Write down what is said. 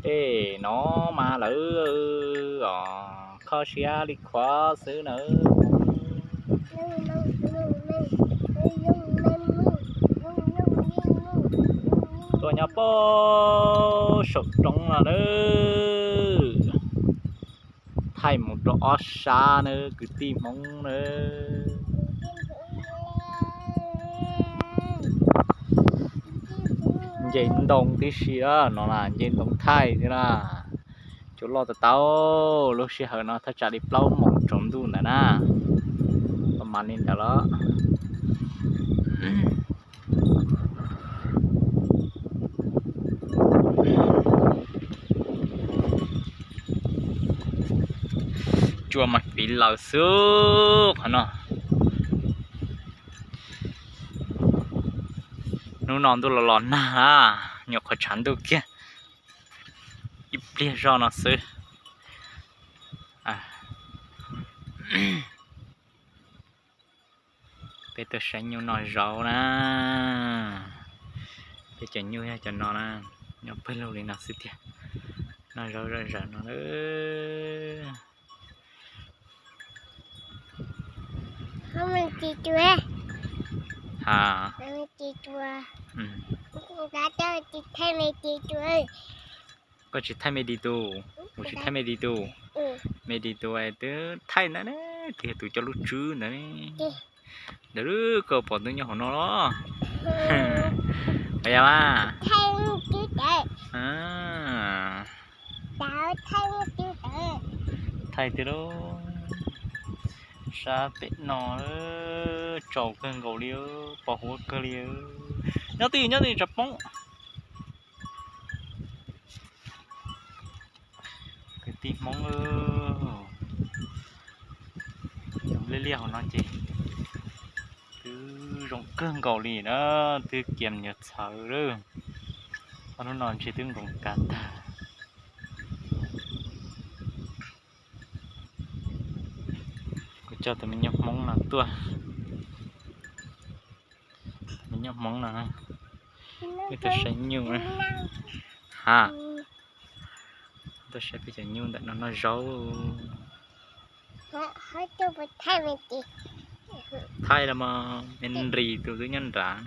Tej no mas lawv os, kho siab li qhov xwb na. Tuaj nyob pem saum roob no lawm. Thaij mus rau ob sab na kwv tij Hmoob na. Nce ntoo tib si no na, nce ntoo thaij xwb na. Cua loj tau tau, lub sij hawm no thaj tsam li plaub moos tsaus ntuj ntawd na. Pab mas li ntawd los. Cua mas piv lawm xwb qhov no. Hnub no ntuj los los nag na, nyuam qhuav tshav ntuj kiag ib pliag zoj no xwb. Peb tuaj saib nyuj noj zaub na. Peb cov nyuj yog cov no na, nyob pawg lug li no xwb tiag. Noj zaub zom zaws no. Koj tsis thaij me di tus, kuv tsis thaij me di tus. Me di tus twb thaij ntawd, tus yog tus coj lub tswb ntawd. Ntawd koj pom twb nyob hauv no los. Yog mas. Thaij tiag lauj. Sab pem no tsaus kawg nkaus li, pos huab kawg li. Nyob twj ywm, nyob twj ywm tsam poob. Kwv tij Hmoob, liaj liaj hauv no ces twb zoo kawg nkaus li na, twb kias me nyuam txhawv lawm. Ob hnub no ntshe twb nkoos kav tag. Kuv coj tus me nyuam Hmoob no tuaj. Me nyuam Hmoob no, wb tuaj saib nyuj. Ha, tuaj saib peb cov nyuj ntawm no noj zaub. Thaij los mas, me nris tus twb nyob nrad.